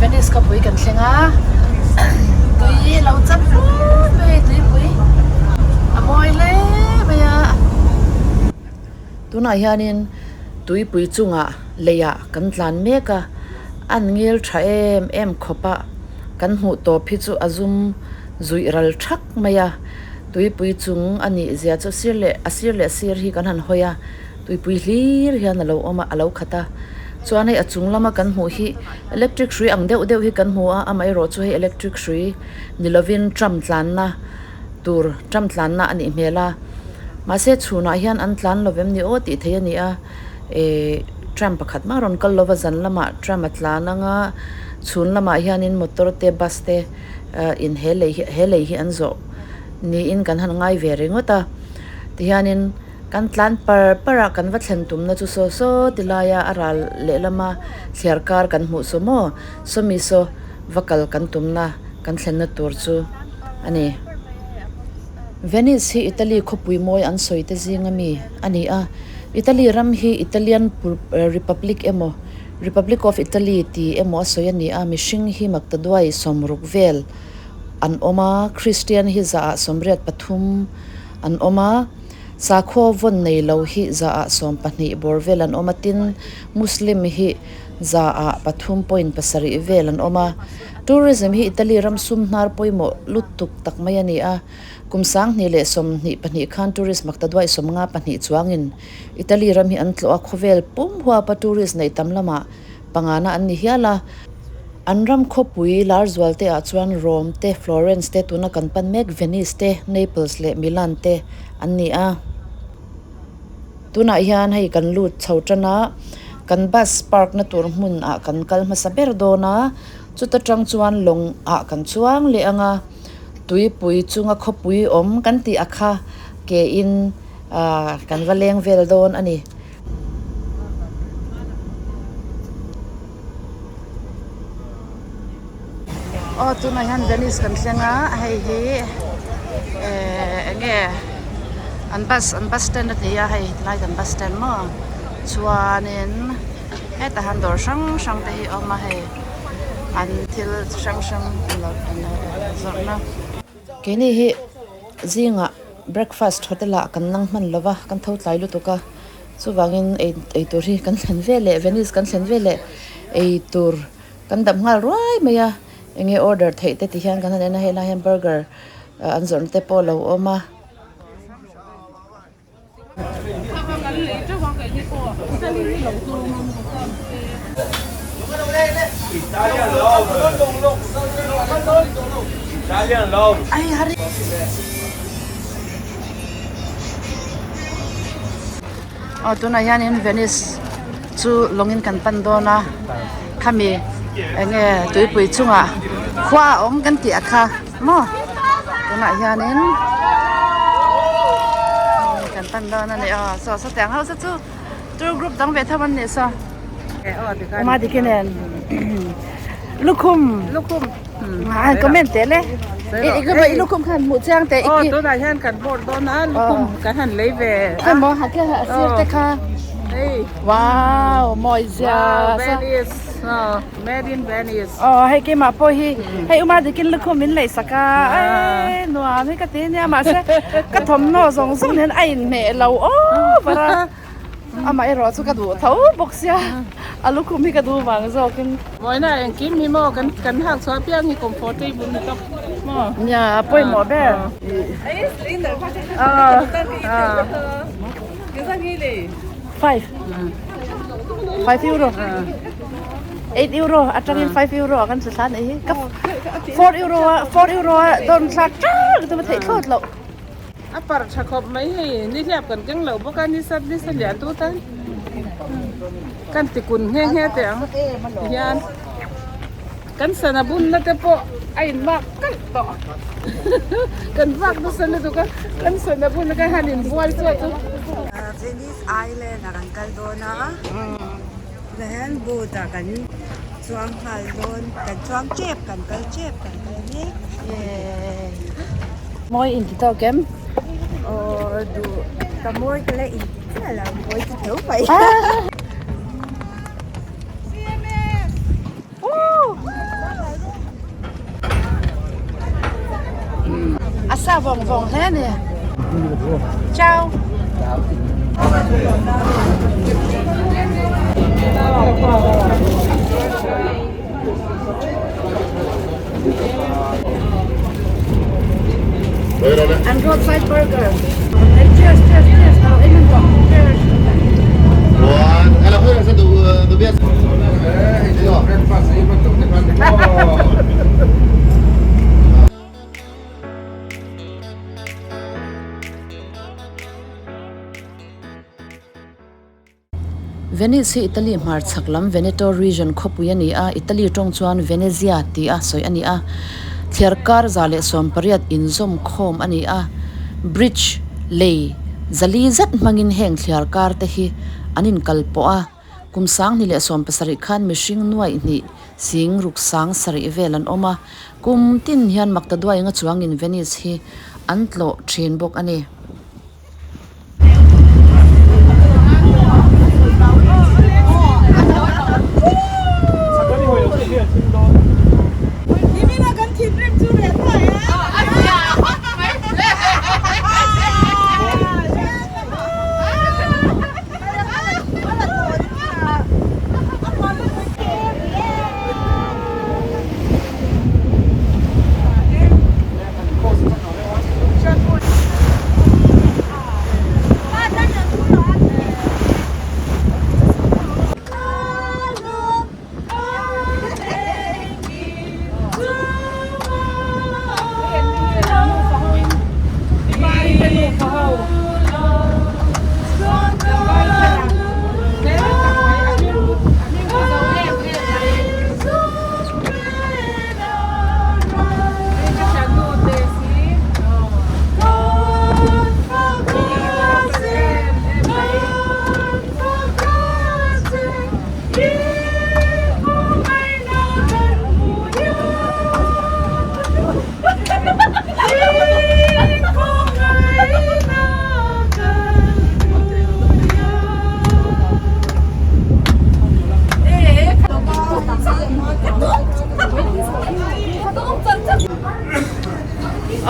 Venice khawpui kan thleng a tui lo cham hlut mai tuipui a mawi hle mai a. Tunah hianin tuipui chungah leiah kan tlan mek a an ngil tha em em khawp a kan hmuh tawp hi chu a zum zuih ral thak mai a tuipui chung a nih zia chu sir leh a sir leh sir hi kan han hawi a. Tuipui hlir hian a lo awm a, a lo khat a. Chuan hei a chung lama kan hmuh hi electric hrui ang deuh deuh hi kan hmu a, amaherawh chu hei electric hrui ni lovin tram tlanna tur tram tlanna a nih hmel a. Mahse chhunah hian an tlan lo vem ni aw tih theih a ni a, ehh tram pakhat mah a rawn kal lova zan lamah tram a tlan ang a, chhun lamah hianin motor te bus te ah in he lei hi he lei hi an zawh niin kan han ngai ve ringawt a. Tihianin. Kan tlan par par a, kan va thlen tumna chu saw saw ti laia a ral lehlama thliar kar kan hmuh saw maw? Sawmi saw va kal kan tumna kan thlenna tur chu a ni. Venice hi Italy khawpui mawi an sawi te zinga mi a ni a. Italy ram hi Italian Republic emaw Republic of Italy ti emaw a sawi a ni a, mihring hi maktaduai sawmruk vel an awm a, Kristian hi zaah 83 an awm a. Sakhaw vawn nei lo hi zaah 12 bawr vel an awm a, tin, Muslim hi zaah 3.7 vel an awm a. Tourism hi Italy ram sum hnar pawimawh lutuk tak mai a ni a, kum 2022 khan tourist maktaduai 52 chuangin Italy ram hi an tlawh a, khawvel pum huapa tourist neih tam lamah pangana an ni hial a. An ram khawpui lar zual te ah chuan Rome te, Florence te, tuna kan pan mek Venice te, Naples leh Milan te an ni a. Tunah hian hei kan lut chho tan a, kan bus park na tur hmun ah kan kal hmasa ber dawn a, chuta tang chuan lawng ah kan chuang leh ang a, tuipui chunga khawpui awm kan tih a kha ke in ah kan va leng vel dawn a ni. Aw tunah hian Venice kan thleng a hei hi eh eng nge an bus an bus stand a ni a hei tilai kan bus stand maw chuanin hetah hian dawr hrang hrang te hi a awm a hei an thil chi hrang hrang zawrhna. Keini hi zingah breakfast hotel ah kan nang hman lova kan tho tlai lutuk a chuvangin ei eitur hi kan thlen vel leh Venice kan thlen vel leh eitur kan dap nghal ruai mai a enge order theih te ti hian kan han en a helai hian burger an zawrhna te pawh a lo awm a. Aw tunah hianin Venice chu lawngin kan pan dawn a khami eng nge tuipui chungah khua a awm kan tih a kha. Maw tunah hianin kan pan dawn a ni aw saw sawtiang ho saw chu tour group dang ve tho an nih saw Uma diki nen lukhum lukhum comment teh le i lukhum khan hmuh chiang teh aw tunah hian kan board dawn a lukhum kan han lei ve a maw ha kha a sir te kha hei wow mawi zia Venice Made in Venice. Aw hei keimah pawh hi hei uma dikin lukhum min leih sak a e nuam hi ka ti ania mahse ka thawmhnaw zawng zawng nen a inhmeh lo over a amaherawh chu ka duh tho bawk sia a lukhum hi ka duh vang zawkin. Vawiina engkim hi maw kan kan hak chhuah apiang hi comfortable ni tawp maw. Nia a pawimawh ber. 5 5 euro 8 euro atangin 5 euro a kan hre thla anih hi ka 4 euro a 4 euro a dawn thlak tang te theih thlawt loh a par tha khawp mai hei ni hliap kan keng loh bawk a ni sat ni sa lian tu tan kan ti kun nghe nghe teh ang tihian kan sana bun na te pawh a in mak kalh tawh kan vak nasa lutuk a kan sana bun a kan han inbual chuah chu. Venice Island ah kan kal dawn a tunah hian boat ah kan chuang nghal dawn kan chuang tep kan kal tep kan kal mek Mawi inti tawk em? Aw duh ka mawi ka la inti chiah lo mawi chu tho mai. sa vawng vawng hle a ni. Ciao. An roadside burger. Cheers, cheers, cheers. Cheers. Venice hi Italy hmarchhak lam Veneto region khawpui a ni a, Italy tawng chuan Venezia ti a sawi a ni a. Thliarkar 118 inzawm khawm a ni a, bridge, lei, zali zet hmangin heng thliarkar te hi an inkal pawh a. Kum 2017 khan mihring nuaih hnih sing ruk sang sarih vel an awm a, kum tin hian maktaduai nga chuangin Venice hi an tlawh thin bawk a ni.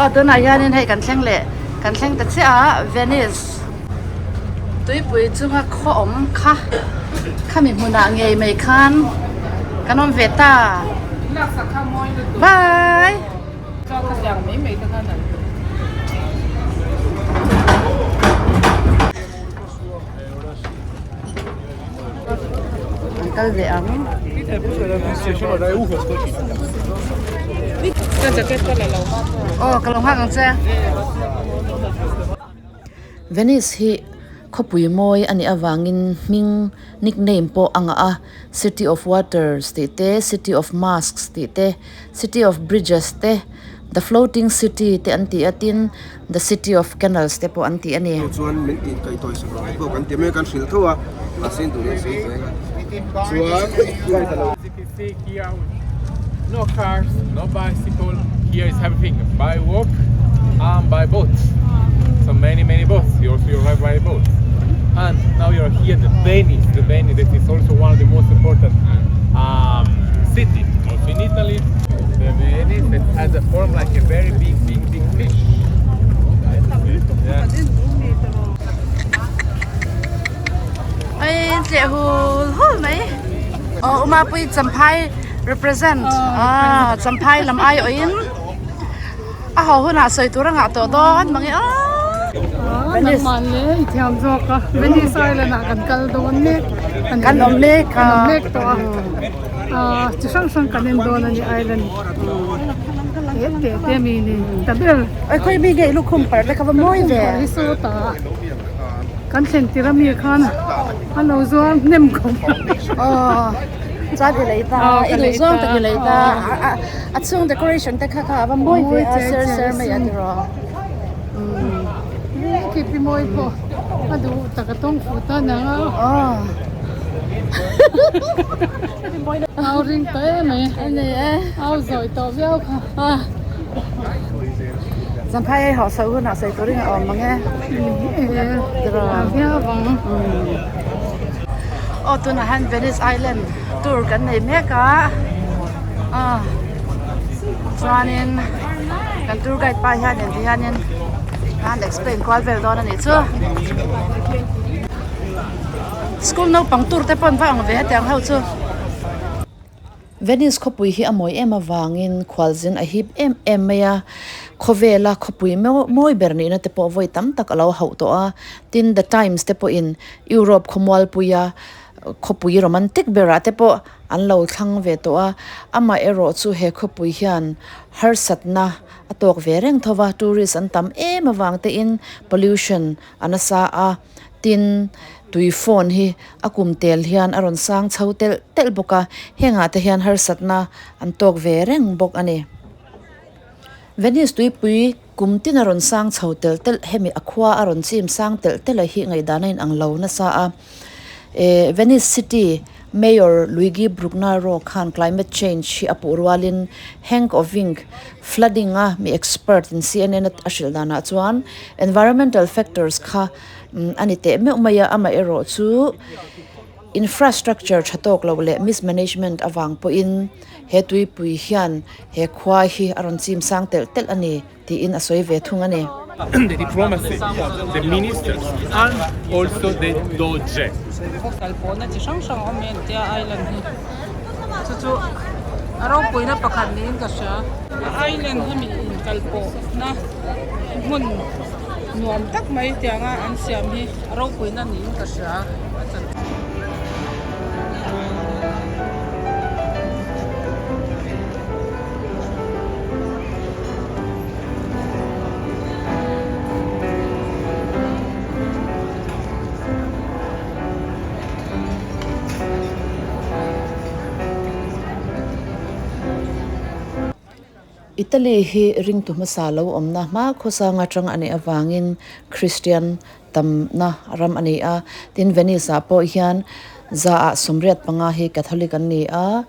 Aw tunah hianin hei kan thleng leh kan thleng ta chiah a Venice tuipui chunga khaw awm kha khami hmunah ngei mai khan kan awm ve ta bye. An kal ve ang. Aw ka lo nghak ang che. Venice hi khawpui mawi a nih avangin hming nickname pawh a ngah a, City of Waters tih te, City of Masks tih te, City of Bridges te, The Floating City te an ti a, tin The City of Canals te pawh an ti a ni. Chu chuan min tih kaih tawi sak lo te pawh kan ti mai a, kan hrilh tho a, mahse in duh leh sawi zel a. Chuan flight a lo. No cars, no bicycle, here is everything by walk and by boat. So many many boats, you also arrive by boat. And now you're here in the Venice, the Venice that is also one of the most important um, city also in Italy. The Venice that has a form like a very big big big fish. Yeah. Ai tleh hul hul mai. Aw Uma pui Champhai represent ah Champhai lam ai awh in a ho hunah sawi tur a ngah tawh dawn mang e aw. Venice nangmah le i thiam zawk a Venice Island ah kan kal dawn mek kan awm mek kan awm mek tawh a ah chi hrang hrang kan en dawn a ni island te te te mi ni ta ber Oi khawi mi nge i lukhum parh te kha va mawi ve. Hi sawtah kan thlen tir ami khan a lo zuar hnem khawp aw chuan i lei ta i duh zawng tak i lei ta a chhung decoration te kha kha a va mawi ve a ser ser mai a ti rawh khi pi mawi pawh a duh tak a tawng fuh ta nang a au ring ta em mai au zawi tawh viau kha. Champhai hei hausa hunah sawi turin a awm ang e. Aw tunah hian Venice Island tour kan nei mek a, chuanin. Kan tour guide pa hianin ti hianin a han explain kual vel dawn a nih chu. School naupang tur te pawh an va ang ve hetiang ho chu. Venice khawpui hi a mawi em avangin khualzin a hip em em mai a, khawvela khawpui mawi ber nihna te pawh vawi tam tak a lo hauh tawh a, tin The Times te pawhin Europe khawmualpuia khawpui romantic berah te pawh an lo thlang ve tawh a, amaherawh chu he khawpui hian harsatna a tawk ve reng tho va, tourist an tam em avang tein pollution a nasa a. Tin, tui phone hi a kum tel hian a rawn sang chho telh telh bawk a, hengah te hian harsatna an tawk ve reng bawk a ni. Venice tuipui kum tin a rawn sang chho telh telh, hemi a khua a rawn chim sang telh telh a hi ngaihdan a inang lo nasa a. Eh, Venice City Mayor Luigi Brugnaro khan climate change hi a puh rualin Henk Ovink, flooding a mi expert in CNN a hrilh danah chuan environmental factors kha a ni teh meuh mai a, amaherawh chu infrastructure tha tawk loh leh mismanagement avang pawhin he tuipui hian he khua hi a rawn chim sang telh telh a ni tiin a sawi ve thung a ni. The diplomacy, the ministers and also the Doge. Kal pawhna chi hrang hrang a awm e tia island hi chu chu a ropuina pakhat niin ka hria island hemi inkal pawhna hmun nuam tak mai tianga an siam hi a ropuina niin ka hria a chan. Italy hi ringtu hmasa lo awmna hma khawsang atang a nih avangin Christian tamna ram a ni a, tin Venice ah pawh hian za ah 85 hi Catholic an ni a,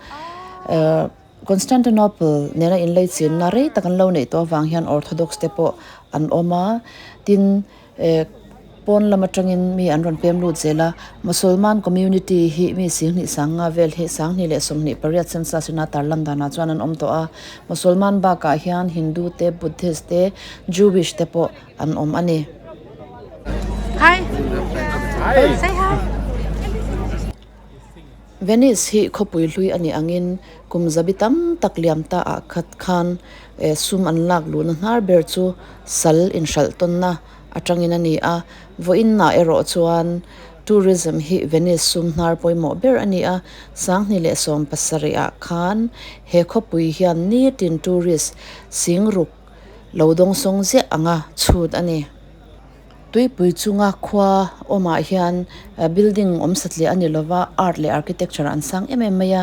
Constantinople nena inleichinna rei tak an lo neih tawh avang hian Orthodox te pawh an awm a, tin eh pawn lam atangin mi an rawn pem lut zel a, Mosolman community hi mi 10,000 sanga vel hi 10,028 census ina tarlan danah chuan an awm tawh a, Mosolman bakah hian Hindu te, Buddhist te, Jewish te pawh an awm a ni. Hi! Say hi! Venice hi khawpui hlui a nih angin kum zabi tam tak liam ta ah khat khan sum an lak luhna hnar ber chu sal inhralh tawnna atangin a ni a, vawiinah erawh chuan tourism hi Venice sum hnar pawimawh ber a ni a, 2017 ah khan he khawpui hian nitin tourist 6,000 lo dawngsawng ziah anga chhut a ni. Tuipui chunga khua awmah hian building awm satliah a ni lova art leh architecture an sang em em mai a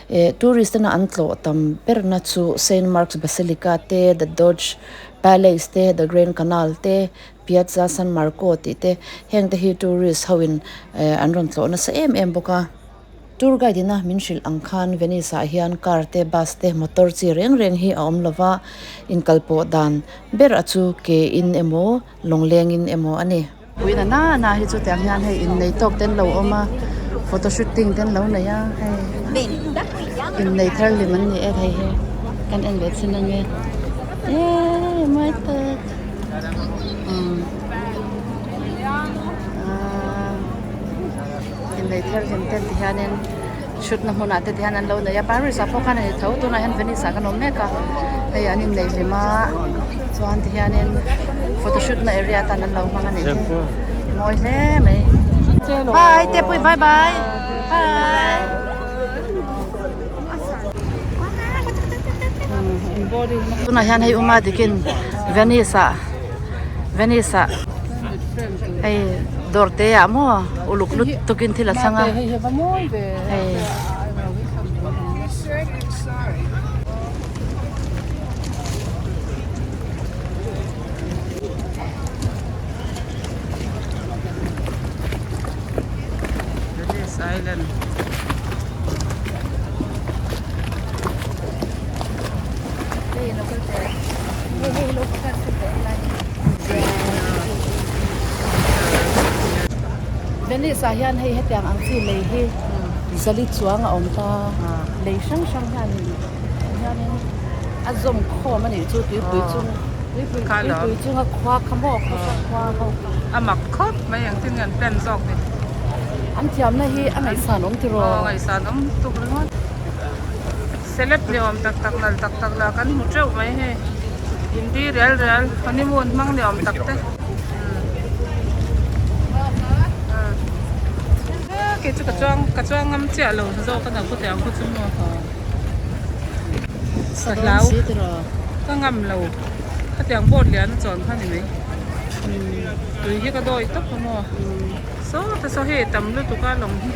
eh tourist tena an tlawh tam berna chu Saint Mark's Basilica te the Doge Palace te the Grand Canal te Piazza San Marco tih te heng te hi tourist ho in eh an rawn tlawh nasa em em bawk a. Tour guide ina min hrilh ang khan Venice ah hian car te, bus te, motor chi reng reng hi a awm lova, inkal pawh dan ber a chu ke in emaw lawngleng in emaw a ni. Pui na na na hi chu tiang hian hei innei tawk te an lo awm a, photo shooting te an lo nei a, hei innei thar hlim an ni e hei hi kan en ve chin ange eee mawi tak umm aaa. Inlei thar hlim ten ti hianin thutna hmunah te ti hian an lo nei a Paris ah pawh khan a ni tho tunah hian Venice ah kan awm mek a hei an inlei hlim a chuan ti hianin photo shoot na area atan an lo hmang a nih hi mawi hle mai bye te pui bye bye bye tunah hian hei uma dikin Venice ah Venice ah hei dawr te ah maw uluk lut tukin thil a thlang a hei. Island. Venice ah hian hei hetiang ang chi lei hi zali chuang a awm ta lei hrang hrang hian hianin. A zawm khawm a nih chu tuipui chung tuipui tuipui chunga khua kha maw khaw hrang khua ho kha. A mak khawp mai engtin nge an plan zawk ni. An thiamna hi a ngaihsan awm tiraw? Aw ngaihsan awm tuk ringawt. Celeb ni awm tak tak nal tak tak lah kan hmu teuh mai hei. Hindi rial rial honeymoon hmang ni awm tak te. Kei chu ka chuang ka chuang ngam chiah lo zawk a nakute ang khu chu maw. Ka hlau ka ngam lo khatiang boat lian a chawn kha ni mai. Tui hi ka dawi tawp a maw. Saw te saw hei tam lutuk a lawng hi.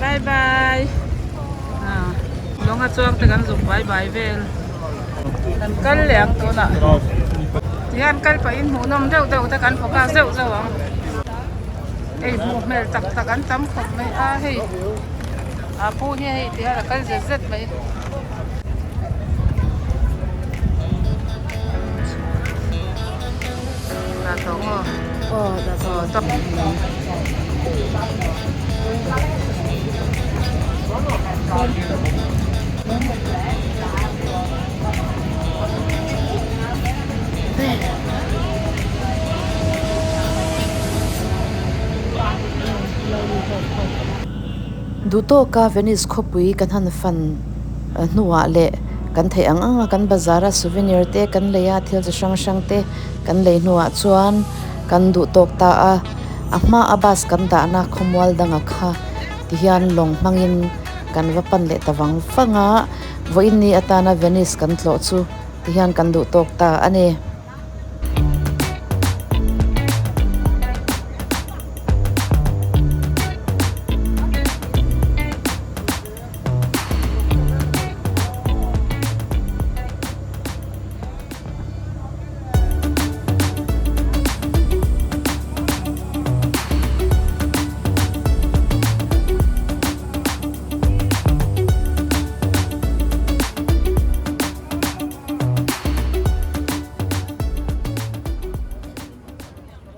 Bye bye lawnga chuang te kan zuk bai bai vel kan kal leh ang tunah tihian kal pahin hmuhnawm deuh deuh te kan focus zeuh zeuh ang hei hmuh hmel tak tak an tam khawp mai a hei a pu hi hei tihian a kal zet zet mai. Duhtawka Venice khawpui kan han fan hnuah leh kan theih ang ang a kan bazar a souvenir te kan lei a thil chi hrang hrang te. Kan lei hnuah chuan kan duh tawk ta a, a hma a bus kan dahna khawmual danga kha tihian lawng hmangin kan va pan leh ta vang vang a, vawiin ni atana Venice kan tlawh chu tihian kan duh tawk ta a ni.